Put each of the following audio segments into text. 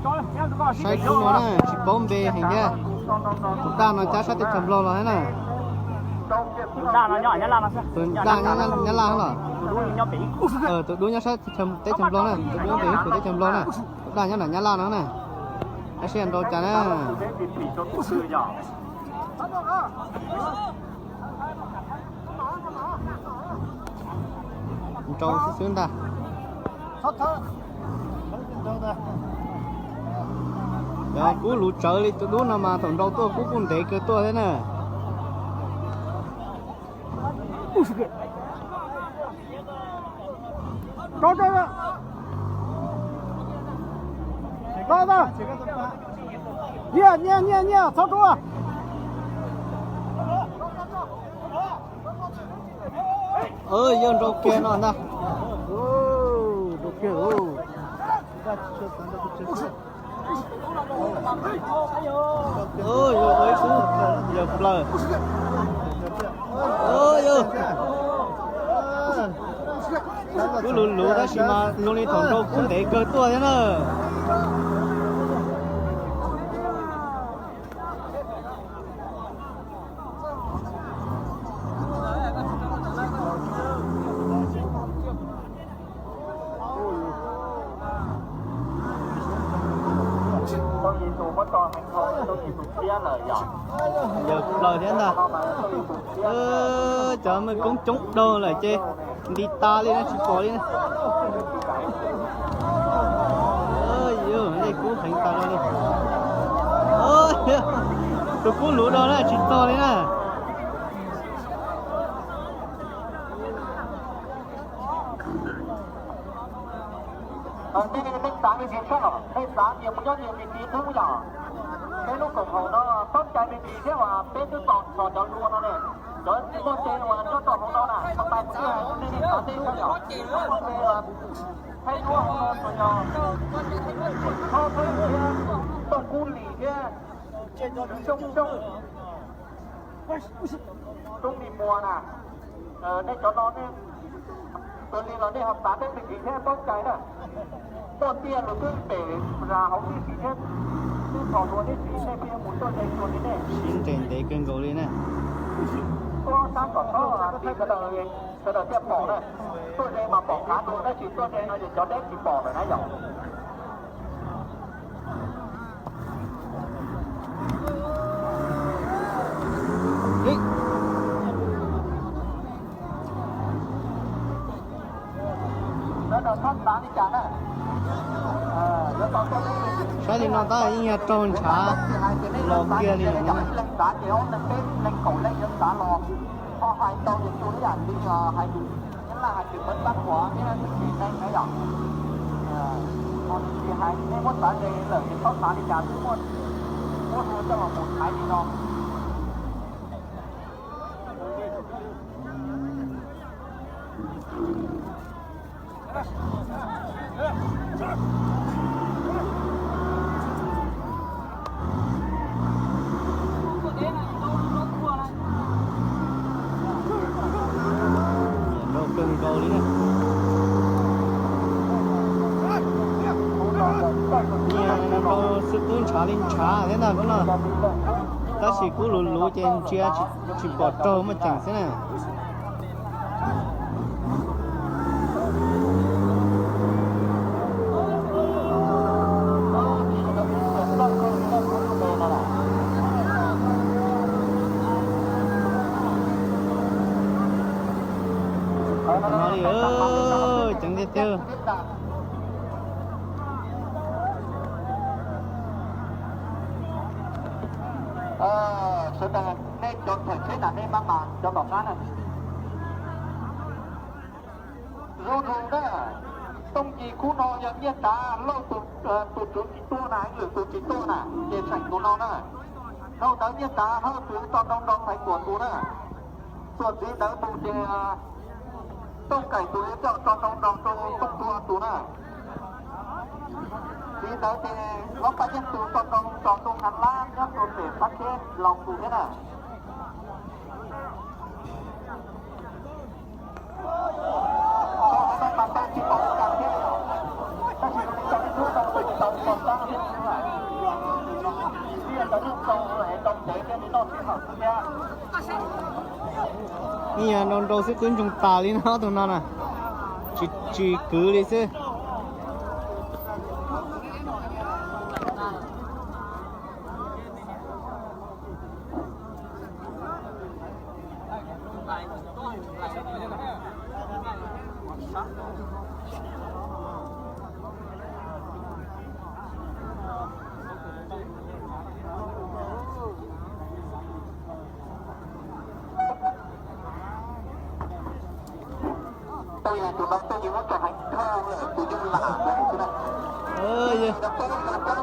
Saib kub no na, tsis paub npe heev thiab. Tus daj no cab sab teb chaws Nplog los thiab na. Tus daj nyob Nyab Laj los? Tus dub nyob sab teb chaws Nplog na, tus dub nyob pem ib puas teb chaws Nplog na. Tus daj nyob nram Nyab Laj no na. Saib seb nrau cas na. Nrau xwb xwb ntag. Cov kub luv tsawv li tus dub no mas thaum nrau tuaj kub kuj ntev kawg tuaj thiab na. Nyiaj, nyiaj, nyiaj, nyiaj, txhob rub. Yog nrau kiag no ntag. Yog plaws. Kub luv luv tab sis mas zoo li thaum nrau kub ntev kawg tuaj thiab na. Yog plaws thiab ntag. Cov me koob coob daug lawm ces nti tas li na, tsis pom li na. Yog nej kub heev tas li. Tus kub luv daug na tsis txog li na. Nej xav li ntawd, nej xav nyias mus nyob nyias me ntsis xwb yom. Peb lub koom haum no txhob cai me ntsis thiab uas peb twb tos txog cov lua no ne. Cov muaj tes uas nyob rau hauv no na, txog pais kuv twb hais nej, nej xav tej xwb yom. Muaj tes uas thaij duab hauv no tsuas yog Thoob Thoob thiab Tooj Kub Lis thiab Xyooj Xyooj, Roob Lis Muas na. Nej cov no nej, tus li los nej ho xav peb me ntsis thiab paub cai na. Muaj tiaj los twb pem zas hauv tib si thiab, twb txhos dua tib si, nej pheej mus tuaj ze xyuas li nej. Sib nres ntev kawg nkaus li na. Tuaj sab kom txhob, sawv daws thiaj pom na. Tuaj ze mas pom qab dua, tab sis tuaj ze no ces cov deb tsis pom lawm na yom. Saib li no tab yeej yog raug ntshav los kiag li. Ho hais tau li tus ib yam li hais Nyab Laj hais tias mawv pab khuav thiab twb tsis neeg na yom. Ho tsis hais nej muab xav ze lawm ces txhob xav li cas, twb muaj, muab hu coj los mus thaiv li no. Nyiam nrau kawg nkaus li na. Nyiam nrau xwb, kub ntshav li ntshav thiab ntag kub no. Tab sis kub luv luv ces ntsia tsis pom raug muaj ceem xwb na. No li, ceev tiag tiag. Sawv daws, nej cov thawm tsheb na, nej maj mam cov tom qab na. Zoo zoo na, Tooj Yis khub no yog Nyiaj Tsav Lauj tus, tus tswv tsis tuaj na, heev lwm tus tsis tuaj na, ces seem tus no na. Dhau ntawd Nyiaj Tsav Hawj tus tso nrau nrau Xaiv Tuam tus na. Tuam txiv ntawd tus ces Tooj Kaim tus coj tso nrau nrau rau Tooj Dua tus na. Txiv ntawd ces Hlob Paj Yeej tus tso nrau tso rau Nqas Lab nyob rau pem Pab Tsheb Laus tus thiab na. Tau tsis pom cas thiab, tab sis zoo li cov ib hnub no kuj tsis tau pom tab thiab. Ib yam nrau nrau xwb twb ntsoog tas li no tus no na. Tsis, tsis kwv li xwb.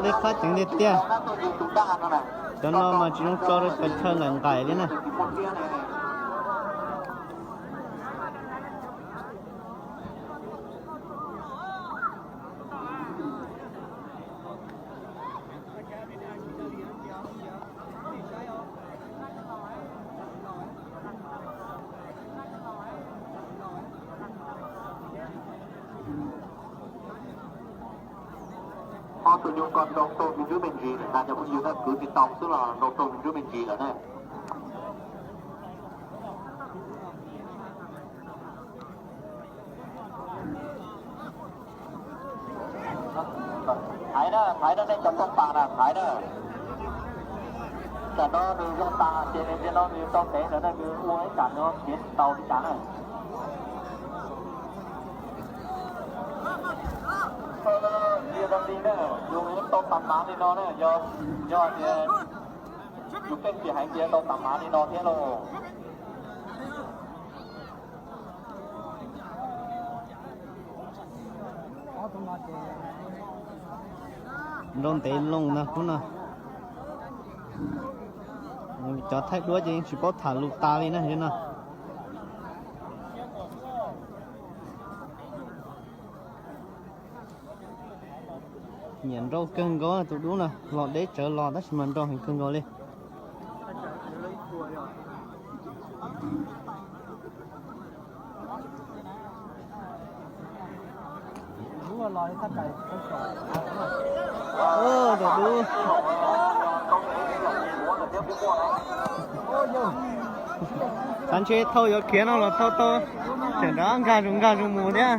Lej qab ceev tiag tiag. Cov no mas tsis zoo tso rau pes tsawg nqaim nqaim li na. Ob tug nyuj ko nrau rau me ntsuab me ntsis lawm na cov phooj ywg, kwv tsis tau xwb los nrau rau me ntsuab me ntsis lawm na. Thaiv na, thaiv na, nej cov toj pas na, thaiv na. Tam no nws zoo tas ces nws, tam no nws tau tev ntawd na, nws ua ib kam no khiav tsis tau li cas na. Yus tau tas mav li no na, yog, yog tias yus keej tsis heev ces tau tas mav li no thiab lauj. Nrau ntev loo ntag hnub no. Cov thaij duab ces yeej tsis paub tham lus tas li na no. Nyiam nrau kawg nkaus tus dub no, los deb tsawv los tab sis mas nrau heev kawg nkaus li. Tus dub. Xav ntshe thauj yuav khiav no los thauj tau, tseem rov nkag zus nkag zus mus thiab.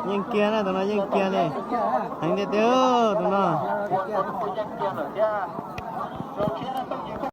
Yeej kiag na, tus no yeej kiag li. Heev tiag tiag tus no.